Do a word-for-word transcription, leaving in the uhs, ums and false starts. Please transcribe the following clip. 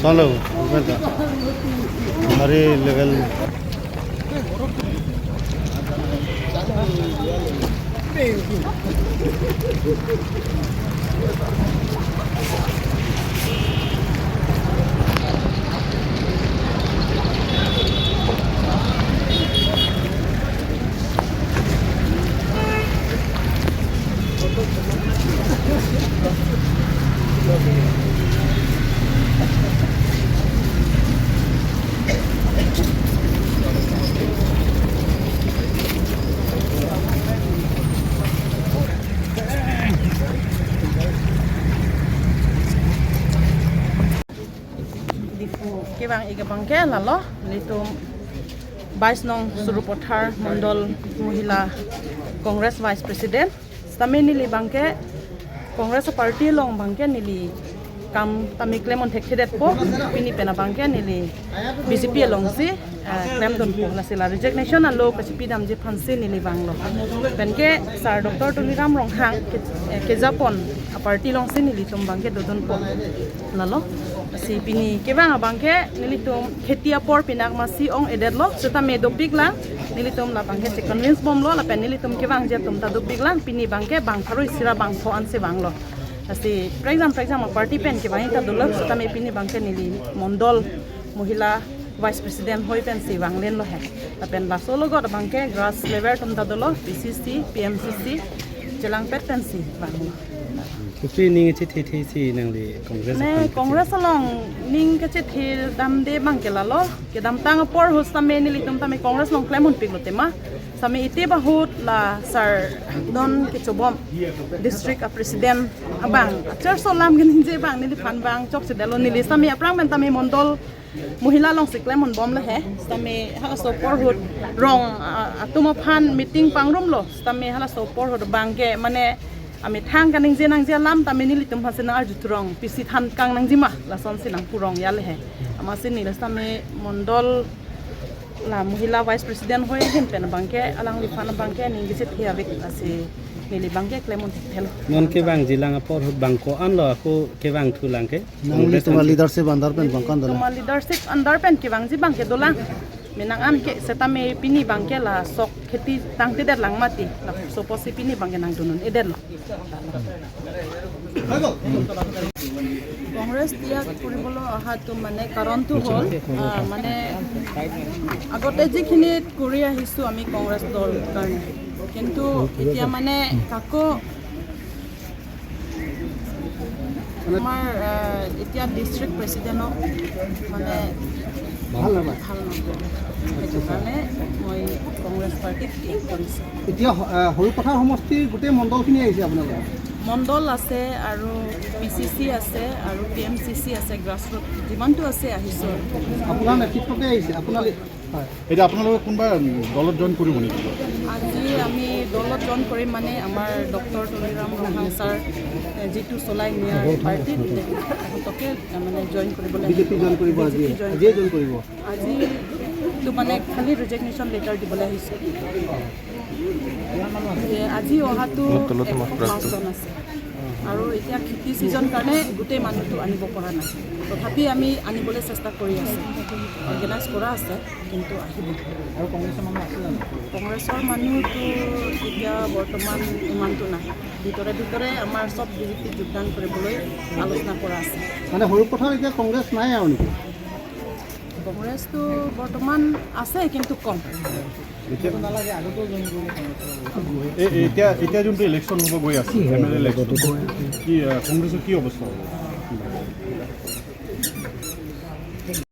Solo, welcome. Hari level. Diphu kevang-ik abangke lalo, nelitum bais nong Sarupathar Mondol Mohila Congress Vice President. Sitame neli abangke Congress party along abangke neli kam tame klem-un thekthedetpo, pini pen abangke neli B J P alongsi, eh, klemdunpo. Lasi la resignation alo kachipidamji aphansi neli vanglo. Penke Sir Doctor Tuliram Ronghang ke, eh, kejapon a-party alongsi nelitum abangke dodunpo. Lalo, si pini kevang abangke nelitum kheti apor pinak masi ong-edetlo, sitame dopiklang, nelitum la abangke che-convince bomlo, lapen nelitum kevangji atum ta dopiklang, pini abangke bang pharo isi ra bang pho ansi vanglo. Lasi prekjam prekjam a-party pen kevang-ik ta dolo, sitame pini abangke neli Mondol Mohila Vice President hoi pensi vanglenlo he. Lapen laso alogot abangke grass level atum ta dolo, P C C, P M C C, chelangpet pensi vanglo. Kopi ning chethethe si nangli Congress ne aphan Congress along ning kachethe damde abangke lalo. Kedamtang apor ahut sitame nelitum tame Congress along klem-unpiklo tema. Sitame ite bahut la Sir non kechobom district a president abang, achar so lam keningje abang neliphan vang chokchedetlo, neli sitame aphrang pen tame Mondol Mohila alongsi klem-un bomlo he. Sitame halaso apor ahut rong, ah, atum aphan meeting pangrumlo. Sitame halaso apor ahut abangke mane amethang kaningje nangji alam tame nelitum aphansi nang-arju thurong, pisi than kang nangjima, lasonsi nangpu rong ya le he. Amatsi neli sitame Mondol la Mohila Vice President hoi ahin pen abangke alangliphan abangke ning kachethe avik, lasi neli abangke klem-un thekthelo. Non kevangjilang apor ahut bang ko-anlo ako kevangthulang ke? Nangli Congress tuma anke leadership under pen bang ko-an dolang? Tuma leadership under pen kevangji abangke dolang. Menang an ke, sitame pini abangke la sok kheti tangtedetlang mati. Laso apotsi pini abangke nangdun-un-edetlo. Congress ত্যাগ কৰিবলৈ অহাটো মানে কাৰণটো হ'ল, আহ, মানে আগতে যিখিনি কৰি আহিছোঁ আমি কংগ্ৰেছ দল কাৰণে, কিন্তু এতিয়া মানে কাকো আমাৰ, আহ, এতিয়া ডিষ্ট্ৰিক্ট প্ৰেচিডেণ্টক মানে ভাল নাপায়। ভাল নাপায়। সেইটো কাৰণে মই কংগ্ৰেছ পাৰ্টিত ক্লিক কৰিছোঁ। এতিয়া হ-, আহ, সৰুপথাৰ সমষ্টিৰ গোটেই মণ্ডলখিনি আহিছে আপোনালোকৰ? মণ্ডল আছে আৰু পি চি চি আছে আৰু পি এম চি চি আছে, গ্ৰাছৰুট যিমানটো আছে আহিছোঁ। আপোনাৰ নেতৃত্বতে আহিছে? আপোনাৰ, হয়। এতিয়া আপোনালোকে কোনোবা, উম, দলত জইন কৰিব নেকি? আজি আমি দলত জইন কৰিম, মানে আমাৰ ডক্টৰ তুলিৰাম ৰংহাং ছাৰ, এ, যিটো চলাই নিয়াৰ পাৰ্টিত তেখেতকে, এ, মানে জইন কৰিবলৈ বিজেপি জইন কৰিব আজি? বিজেপি জইন আজিয়ে জইন কৰিব? আজিতো মানে খালি ৰেজিগনেশ্যন লেটাৰ দিবলৈ আহিছোঁ। যে আজি অহাটো এশ পাঁচজন আছে আৰু এতিয়া খেতি ছিজন কাৰণে গোটেই মানুহটো আনিব পৰা নাই। তথাপি আমি আনিবলৈ চেষ্টা কৰি আছোঁ, অৰ্গেনাইজ কৰা আছে, কিন্তু আহিব। আৰু কংগ্ৰেছৰ মানুহ আছে জানো? কংগ্ৰেছৰ মানুহটো এতিয়া বৰ্তমান ইমানটো নাই। ভিতৰে ভিতৰে আমাৰ চব বিজেপিত যোগদান কৰিবলৈ আলোচনা কৰা আছে। মানে সৰুপথাৰ এতিয়া কংগ্ৰেছ নাই আৰু নেকি? কংগ্ৰেছটো বৰ্তমান আছে, কিন্তু কম। এতিয়া নালাগে, আগতেও জইন কৰিলে কংগ্ৰেছৰ লগত। এ-, এ-, এতিয়া, এতিয়া যোনটো ইলেকশ্যন হ'ব গৈ আছে, এম এল এ ইলেকশ্যন, কি, আ, কংগ্ৰেছৰ কি অৱস্থা হ'ব?